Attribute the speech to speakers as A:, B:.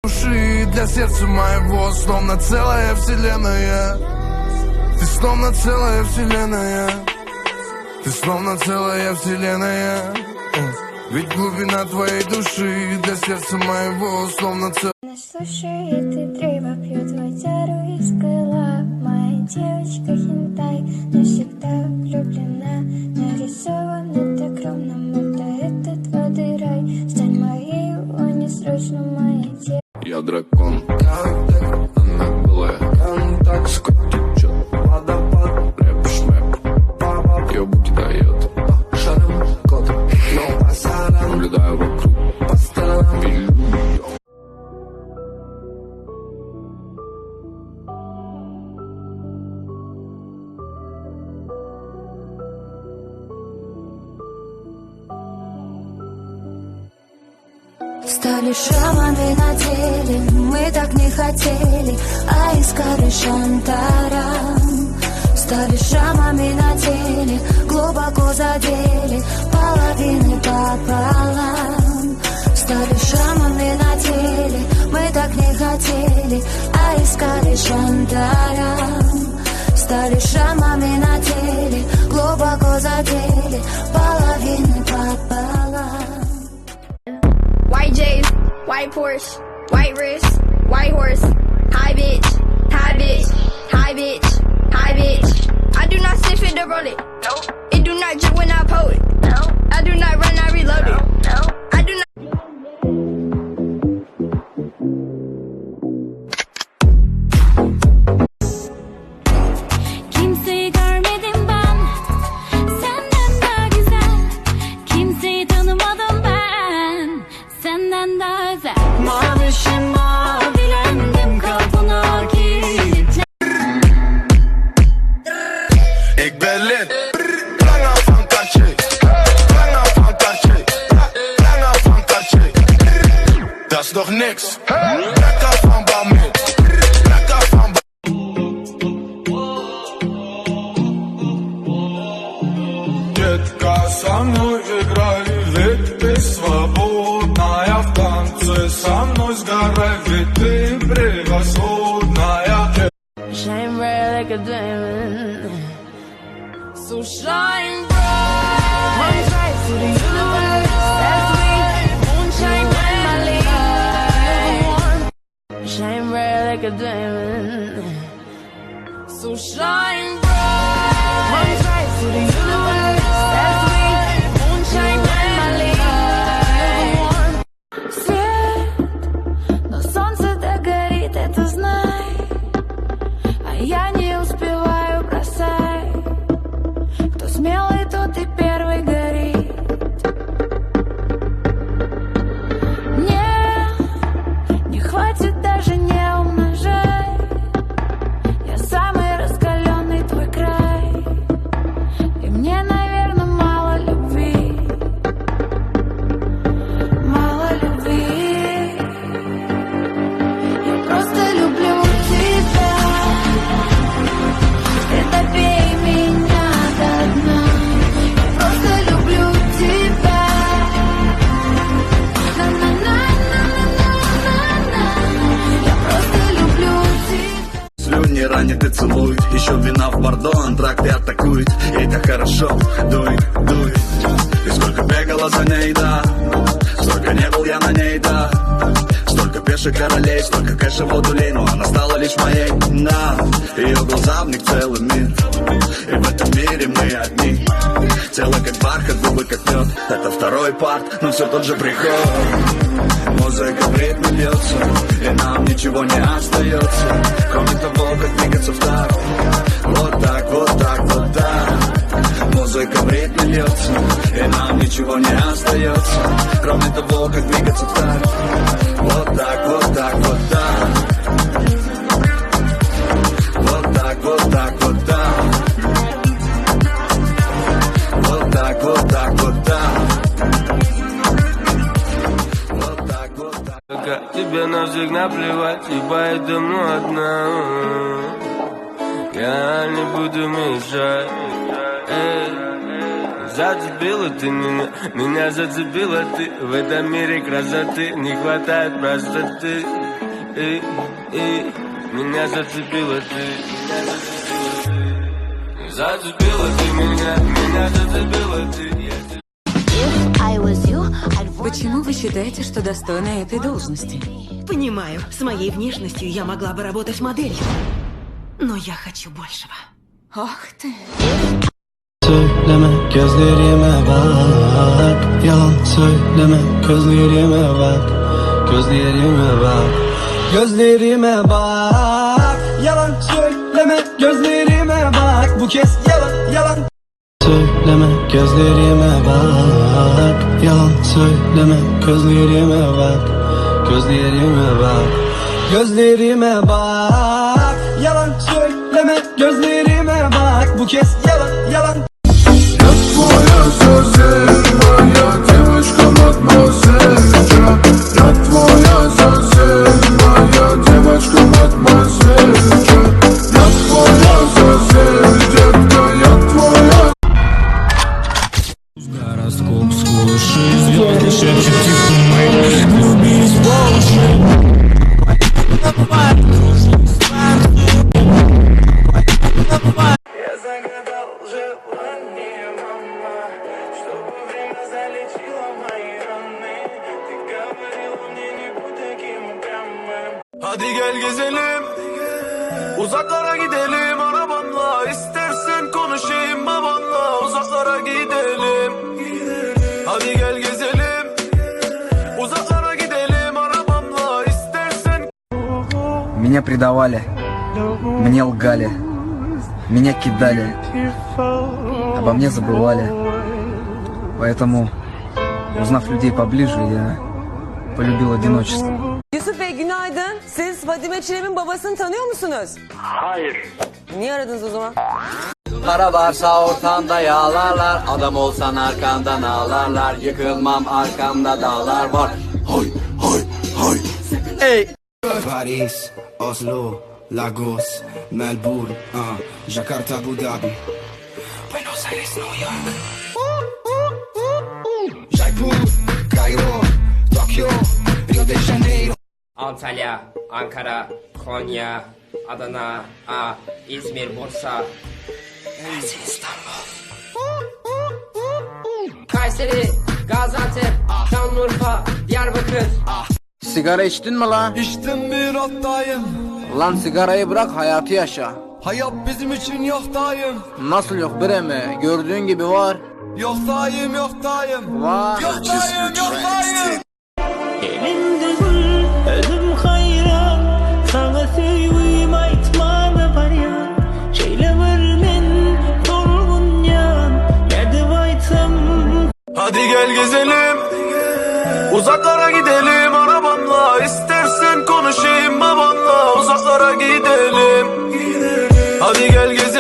A: Души для сердца моего Словно целая вселенная Ты словно целая вселенная Ты словно целая вселенная Э, Ведь глубина твоей души для сердца моего Словно целая
B: Слушает и дрыва пьет водяру из крыла Моя девочка хентай навсегда влюблена Нарисована так ровно, будто этот воды рай Стань моей, о, не срочно моя девочка
C: Я дракон, она белая, Скот течет, рэп шмэп, ее буки дает. Наблюдаю вокруг, пилю её.
B: Стали шрамами на теле, мы так не хотели, а искали шантарам. Стали шрамами на теле, глубоко задели, половины пополам. Стали шрамами на теле, мы так не хотели, а искали шантарам. Стали шрамами на теле, глубоко задели, половины пополам.
D: White J's, white Porsche, white wrist, white horse. Hi bitch, hi bitch, hi bitch, hi bitch. I do not sniff it to roll it. Nope. It do not drip when I pull it. No. I do not run, I reload it. No. I do not.
B: Kimseyi görmedim ben Senden daha güzel Kimseyi tanımadım ben Senden daha özel Mavişim mavilendim kapına kilitlendim
A: Ik ben lid. Planga van Cartier. Planga van Cartier. Planga van Cartier. Dat is nog niks. Brakka van Balmain. Brakka van
E: Детка, со мной играй, ведь ты свободная в танце Со мной сгорай, ведь ты превосходная
F: Shine bright like a diamond. So shine bright. One try to the universe. That's me. Moonshine and Molly. Shine bright like a diamond. So shine bright. One try to the universe. That's me. Moonshine and Molly.
B: Свет, но солнце догорит, это знай. А я не успеваю бросай. Кто смелый, тот и первый горит. Мне не хватит даже не умножай. Я самый раскаленный твой край. И мне, наверное, мало любви. Мало любви. Я просто люблю тебя. Ты добей меня до дна. Я просто люблю тебя. На-на-на-на-на-на-на. Я просто люблю тебя.
G: Слюни ранит и целует Еще вина в бордо, антракты атакует Ей так хорошо, дует, дует И сколько бегала за ней, да Столько не был я на ней, да Столько пешек королей, столько кэша водулей Но она стала лишь моей, да Ее глаза в них целый мир И в этом мире мы одни Тело как бархат, губы как мед Это второй парт, но все тот же приход Музыка в ритме льется И нам ничего не остается Кроме того, как двигаться в такт Вот так, вот так, вот так Музыка в ритме льется И нам ничего не остается Кроме того, как двигаться в такт Вот так, вот так, вот так Вот так, вот так, вот так Вот так, вот так, вот так Вот так, вот так
H: Пока тебе на всех наплевать, и поэтому одна Я не буду мешать Эй. Зацепила ты меня, меня зацепила ты В этом мире красоты не хватает простоты и, и, Меня зацепила ты, меня зацепила ты Зацепила ты меня, меня зацепила ты Я
I: Почему вы считаете, что достойны этой должности?
J: Понимаю, с моей внешностью я могла бы работать моделью. Но я хочу большего.
I: Ах ты.
K: Söyleme gözlerime bak Yalan söyleme gözlerime bak Gözlerime bak Gözlerime bak Yalan söyleme gözlerime bak Bu kez yalan yalan Söyleme gözlerime bak Yalan söyleme gözlerime bak Gözlerime bak Gözlerime bak Yalan söyleme gözlerime bak Bu kez yalan yalan
A: Я твоя соседка, моя девочка мадемуазель Я твоя соседка, моя девочка мадемуазель Я твоя соседка, детка, я твоя
E: Гороскоп слушай, звезды шепчет тихо мы Влюбились по уши
H: Я загадал желание, мама, чтобы время залечило мои раны. Ты говорила мне, не будь таким упрямым.
E: Hadi gel gezelim Uzaklara gidelim arabamla İstersen konuşayım babanla Uzaklara gidelim Hadi gel gezelim Uzaklara gidelim arabamla İstersen
L: Меня предавали, мне лгали, меня кидали, обо мне забывали. Поэтому, узнав людей поближе, я полюбил одиночество.
M: Yusuf Bey günaydın. Siz Fadime Çilem'in babasını tanıyor musunuz?
N: Hayır.
M: Niye aradınız o zaman?
O: Para varsa ortamda yağlarlar Adam olsan arkandan ağlarlar Yıkılmam arkamda dağlar var
C: Hay hay hay
O: Ey
P: Paris, Oslo, Lagos, Melbourne, uh, Jakarta, Abu Dhabi, Buenos Aires, New York, Jaipur, Cairo, Tokyo, Rio de Janeiro.
Q: Antalya, Ankara, Konya, Adana, A, İzmir, Bursa,
P: Mersin, İstanbul.
Q: Kayseri, Gaziantep, Şanlıurfa, Diyarbakır.
L: Sigara içtin mi lan?
E: İçtim bir hattayım
L: Lan sigarayı bırak hayatı yaşa.
E: Hayat bizim için yok dayım
L: Nasıl yok bre Gördüğün gibi var.
E: Yok dayım yok dayım
L: Var.
E: Yok dayım yok dayım
F: Elimde gül, özüm hayran Sana söýgüm aýtmana barýan Şeýle bir men tolgunýan Nädip aýtsam
E: Hadi gel gezelim Uzaklara gidelim arabamla İstersen konuşayım babanla Uzaklara gidelim Hadi gel gezelim.